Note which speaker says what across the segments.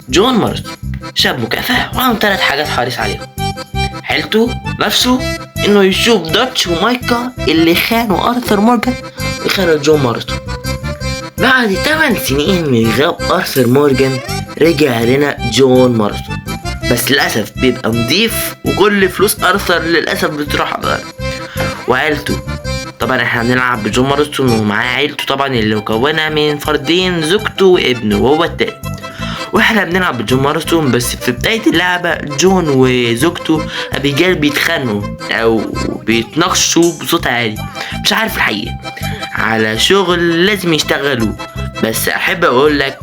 Speaker 1: جون مارستون شاب مكافح وعنده 3 حاجات حريص عليهم: عيلته، نفسه، انه يشوف داتش ومايكا اللي خانوا ارثر مورجان وخانوا جون مارستون. بعد 8 سنين من غياب ارثر مورجان رجع لنا جون مارستون، بس للاسف بيبقى نضيف وكل فلوس ارثر للاسف بتروح على الارض وعيلته. طبعا احنا بنلعب بجون مارستون ومعاه عيلته طبعا اللي مكونة من فردين، زوجته وابنه وهو التالت. واحنا بنلعب بجون مارستون، بس في بداية اللعبة جون وزوجته ابيجال بيتخانقوا او بيتناقشوا بصوت عالي، مش عارف الحقيقة، على شغل لازم يشتغلوا. بس احب اقول لك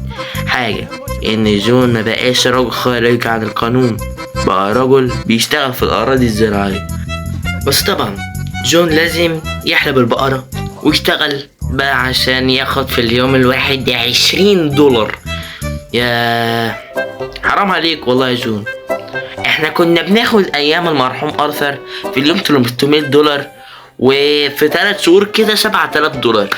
Speaker 1: حاجة، ان جون ما بقاش رجل خارج عن القانون، بقى رجل بيشتغل في الاراضي الزراعية. بس طبعا جون لازم يحلب البقرة ويشتغل بقى عشان ياخد في اليوم الواحد $20. يا حرام عليك والله يا جون، احنا كنا بناخد ايام المرحوم ارثر في اليوم $300، وفي 3 شهور كده $7000.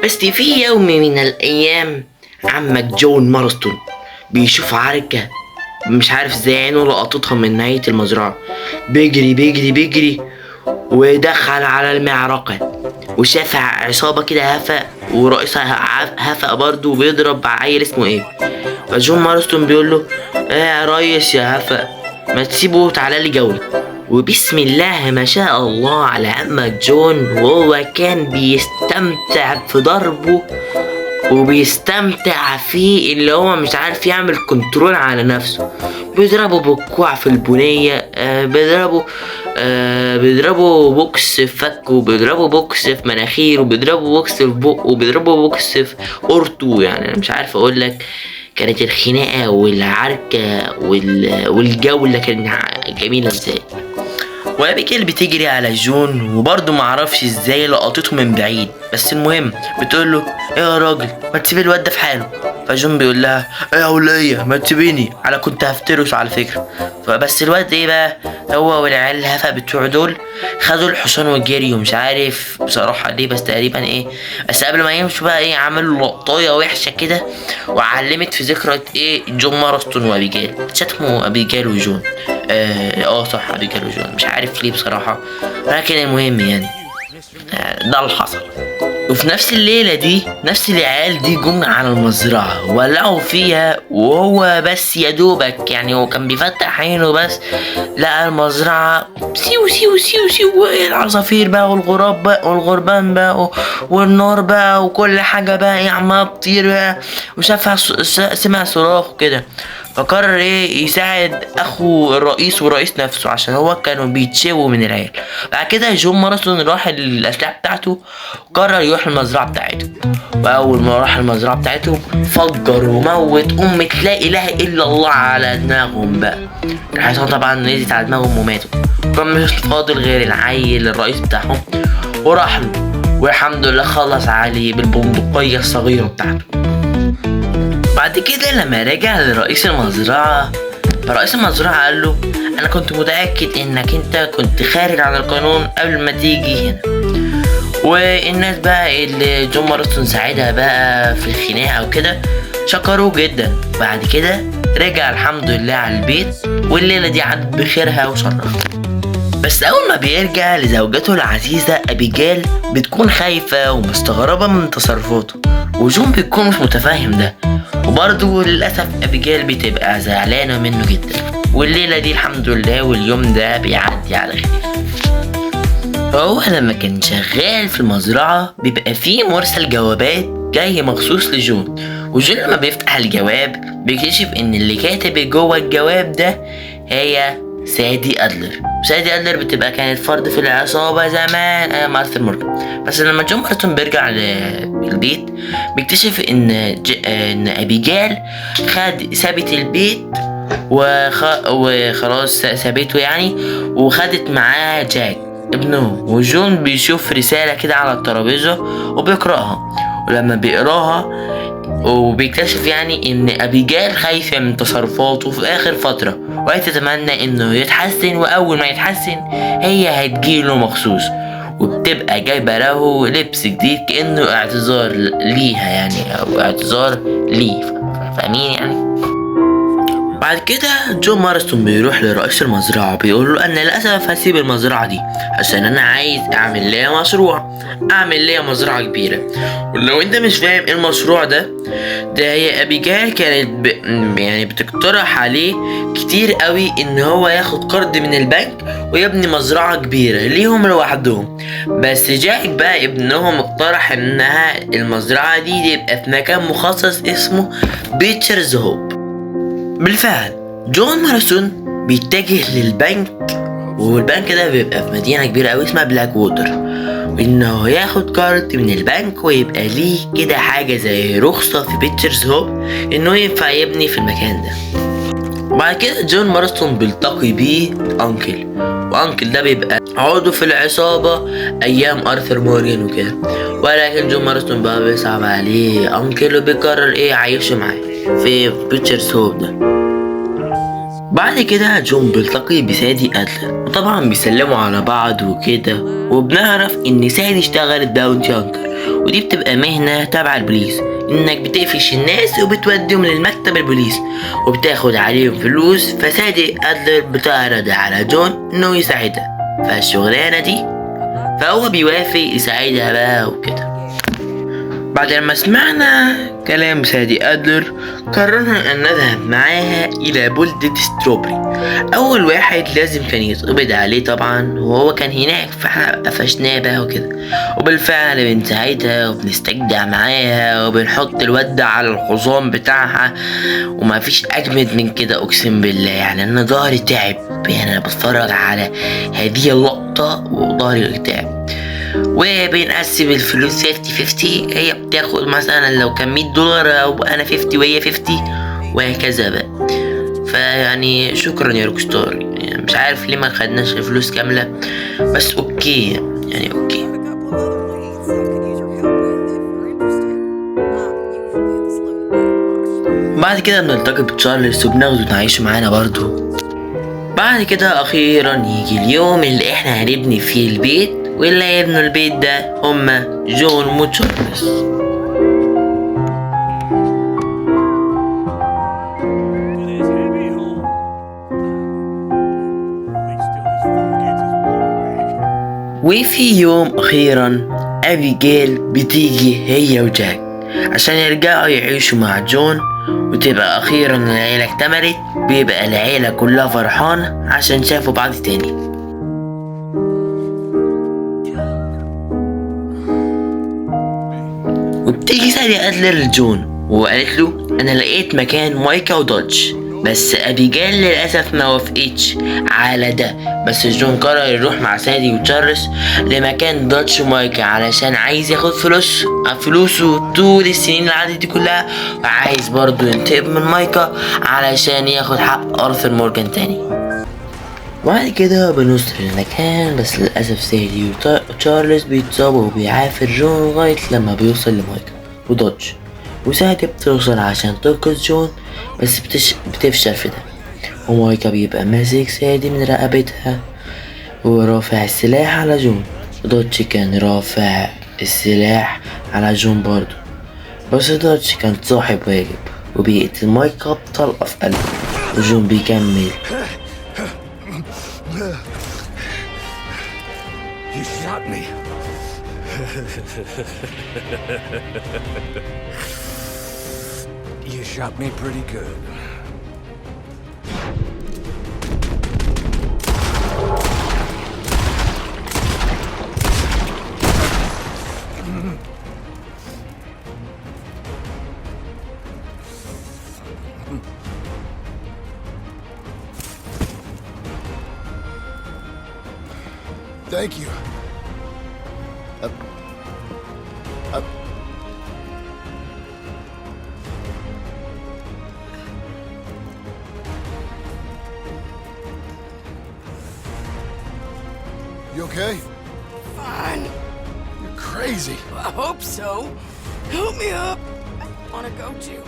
Speaker 1: بس في يوم من الايام عمك جون مارستون بيشوف عركة مش عارف ازاي عينه لقطتها من نهاية المزرعة، بيجري بيجري بيجري ودخل على المعركة وشاف عصابة كده هفا ورئيسها هفا برضه وبيضرب عيل اسمه ايه. فجون مارستون بيقول له ايه يا ريس يا هفا، ما تسيبه تعالى لي جولة. وبسم الله ما شاء الله على عمك جون، وهو كان بيستمتع في ضربه وبيستمتع فيه اللي هو مش عارف يعمل control على نفسه، بيضربه بالكوع في البنية، بيضربه بوكس في فكه، بيضربه بوكس في مناخيره، بيضربه بوكس في بقه، بيضربه بوكس في قورته. انا مش عارف اقول لك، كانت الخناقة والعركة والجولة كانت جميلة ازاي. وابيجيل بتجري على جون وبرضه معرفش ازاي لقطته من بعيد، بس المهم بتقول له ايه يا راجل ما تسيب الواد ده في حاله. فجون بيقول لها ايه يا وليه ما تسيبيني، على كنت هفترس على فكره. فبس الواد ايه بقى، هو والعيال الهفا بتوع دول خدوا الحصان وجريوا، مش عارف بصراحه ليه، بس تقريبا ايه، بس قبل ما يمشوا بقى ايه عملوا لقطايه وحشه كده وعلمت في ذكرى ايه جون مارستون وابيجيل، شتموا ابيجيل وجون. صح، ابيجيل وجون، مش عارف ليه بصراحه، لكن المهم ده اللي حصل. وفي نفس الليلة دي نفس العيال دي جم على المزرعة ولعوا فيها، وهو بس يا دوبك هو كان بيفتح عينه بس لقى المزرعة سيو سيو سيو سيو، العصافير بقى والغراب بقى والغربان بقى والنار بقى وكل حاجة بقى عمالة بتطير بقى، وشافها سمع صراخ وكده، فقرر ايه يساعد اخو الرئيس والرئيس نفسه عشان هو كانوا بيتشووا من العيال. بعد كده جون مارستون راح الاسلحه بتاعته وقرر يروح المزرعه بتاعته، واول ما راح المزرعه بتاعته فجر وموت امة لا اله الا الله على دماغهم بقى. الحصان طبعا نزلت على دماغهم وماتوا، كان مش فاضل غير العيل الرئيس بتاعهم، وراح له والحمد لله خلص عليه بالبندقيه الصغيره بتاعته. بعد كده لما رجع لرئيس المزرعة، فرئيس المزرعة قال له أنا كنت متأكد إنك أنت كنت خارج عن القانون قبل ما تيجي هنا. والناس بقى اللي جون مارستون ساعدها بقى في الخناقة وكده شكروه جدا. بعد كده رجع الحمد لله على البيت، والليلة دي عدت بخيرها وشرها. بس أول ما بيرجع لزوجته العزيزة أبيجيل بتكون خايفة ومستغربة من تصرفاته، وجون بيكون مش متفهم ده، وبرضه للأسف أبيجيل بتبقى زعلانة منه جدا. والليلة دي الحمد لله واليوم ده بيعدي على خير. فهو لما كان شغال في المزرعة بيبقى فيه مرسل جوابات جاي مخصوص لجون، وجون لما بيفتح الجواب بيكتشف إن اللي كاتب جوه الجواب ده هي سادي أدلر. سادي أدلر بتبقى كانت فرد في العصابة زمان أيام آرثر مورجان. بس لما جون مارستون بيرجع للبيت بيكتشف إن أبيجيل سابت البيت وخلاص سابته وخدت معاه جاك ابنه. وجون بيشوف رسالة كده على الترابيزة وبيقرأها، ولما بيقراها وبيكتشف إن أبيجيل خايفة من تصرفاته في آخر فترة، وهي تتمنى إنه يتحسن، وأول ما يتحسن هي هتجيله مخصوص. وبتبقى جايبة له لبس جديد كأنه اعتذار ليها يعني، أو اعتذار ليه، فاهمين يعني. بعد كده جون مارستون بيروح لرئيس المزرعة بيقول له أنا للأسف هسيب المزرعة دي عشان أنا عايز أعمل ليا مشروع، أعمل ليا مزرعة كبيرة. ولو أنت مش فاهم إيه المشروع ده، ده هي أبيجايل كانت يعني بتقترح عليه كتير قوي إن هو ياخد قرض من البنك ويبني مزرعة كبيرة ليهم لوحدهم. بس جاك بقى ابنهم اقترح إنها المزرعة دي تبقى في مكان مخصص اسمه بيتشرز هوب. بالفعل جون مارسون بيتجه للبنك، والبنك ده بيبقى في مدينة كبيرة أوي اسمها بلاك ووتر، وإنه ياخد card من البنك ويبقى ليه كده حاجة زي رخصة في بيتشرز هوب إنه ينفع يبني في المكان ده. وبعد كده جون مارستون بيلتقي بيه أنكل، وأنكل ده بيبقى عضو في العصابة أيام أرثر مورجان وكده. ولكن جون مارستون بقى بيصعب عليه أنكل وبيقرر إيه يعيشه معاه في بيتشرز هوب ده. بعد كده جون بيلتقي بسادي أدلر، وطبعا بيسلموا على بعض وكده، وبنعرف إن سادي اشتغلت bounty hunter، ودي بتبقى مهنة تبع البوليس، إنك بتقفش الناس وبتوديهم للمكتب البوليس وبتاخد عليهم فلوس. فسادي أدلر بتعرض على جون إنه يساعدها فالشغلانة دي، فهو بيوافق يساعدها بقى وكده. بعد لما سمعنا كلام سادي أدلر قررنا أن نذهب معاها إلى بلدة ستروبري. أول واحد لازم كان يتقبض عليه طبعا، وهو كان هناك، فاحنا قفشناه بقى وكده. وبالفعل بنساعدها وبنستجدع معاها وبنحط الواد على الحصان بتاعها، وما فيش أجمد من كده أقسم بالله. يعني أنا ظهري تعب، يعني أنا بتفرج على هذه اللقطة وظهري تعب. وبنقسم الفلوس 50-50، هي بتاخد مثلا لو كان $100 او انا 50 وهي 50 وهكذا بقى. فيعني شكرا يا روكستار، يعني مش عارف ليه ما خدناش الفلوس كاملة، بس okay يعني okay. بعد كده بنلتقي بتشارلز وبناخده نعيشه معانا برضو. بعد كده اخيرا يجي اليوم اللي احنا هنبني فيه البيت، واللي هيبنوا البيت ده هما جون وتشارلز. وفي يوم اخيرا ابيجيل بتيجي هي وجاك عشان يرجعوا يعيشوا مع جون، وتبقى اخيرا العيلة اكتملت، بيبقى العيلة كلها فرحانة عشان شافوا بعض تاني. وبتيجي سادي أدلر لجون وقالت له انا لقيت مكان مايكا ودوتش، بس ابيجيل للاسف ما وافقتش على ده. بس جون قرر يروح مع سادي وتشارلز لمكان دوتش ومايكا علشان عايز ياخد فلوسه طول السنين اللي عدت دي كلها، وعايز برضه ينتقم من مايكا علشان ياخد حق ارثر مورجان تاني. وبعد كده بنوصل للمكان، بس للأسف سادي وتشارلز بيتصابوا وبيعافر جون لغاية لما بيوصل لمايكا ودوتش، وسادي بتوصل عشان تنقذ جون بس بتفشل في ده، ومايكا بيبقى ماسك سادي من رقبتها ورافع السلاح على جون، ودوتش كان رافع السلاح على جون برضو، بس دوتش كان صاحب واجب وبيقتل مايكا بطلقة في قلبه، وجون بيكمل.
Speaker 2: You shot me. You shot me pretty good. Thank you. You okay?
Speaker 3: Fine.
Speaker 2: You're crazy.
Speaker 3: I hope so. Help me up. I wanna go too.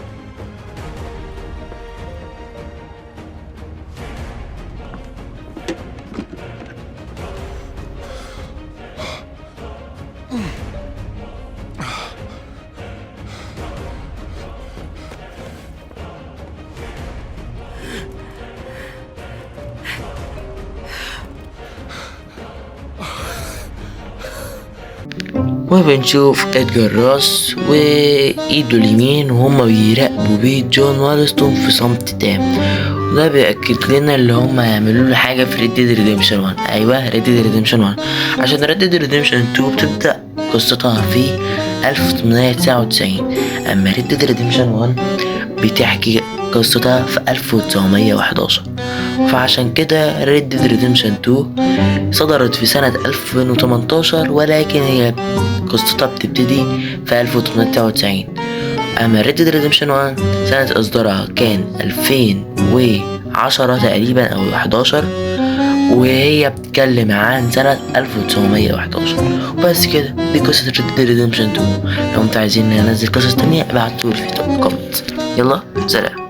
Speaker 1: وبنشوف ادجار راس وايده اليمين وهما بيراقبوا بيت جون مارستون في صمت تام، وده بيأكد لنا اللي هما هيعملوا له حاجة في Red Dead Redemption 1. ايوه، Red Dead Redemption 1، عشان Red Dead Redemption 2 بتبدأ قصتها في 1899، اما Red Dead Redemption 1 بتحكي قصتها في 1911. فعشان كده Red Dead Redemption 2 صدرت في سنة 2018، ولكن هي قصتها بتبتدي في 1899. أما Red Dead Redemption 1 سنة إصدارها كان 2010 تقريبا أو 11، وهي بتتكلم عن سنة 1911. وبس كده، دي قصة Red Dead Redemption 2. لو انتوا عايزين ننزل قصص تانية ابعتولي في ال comment. يلا سلام.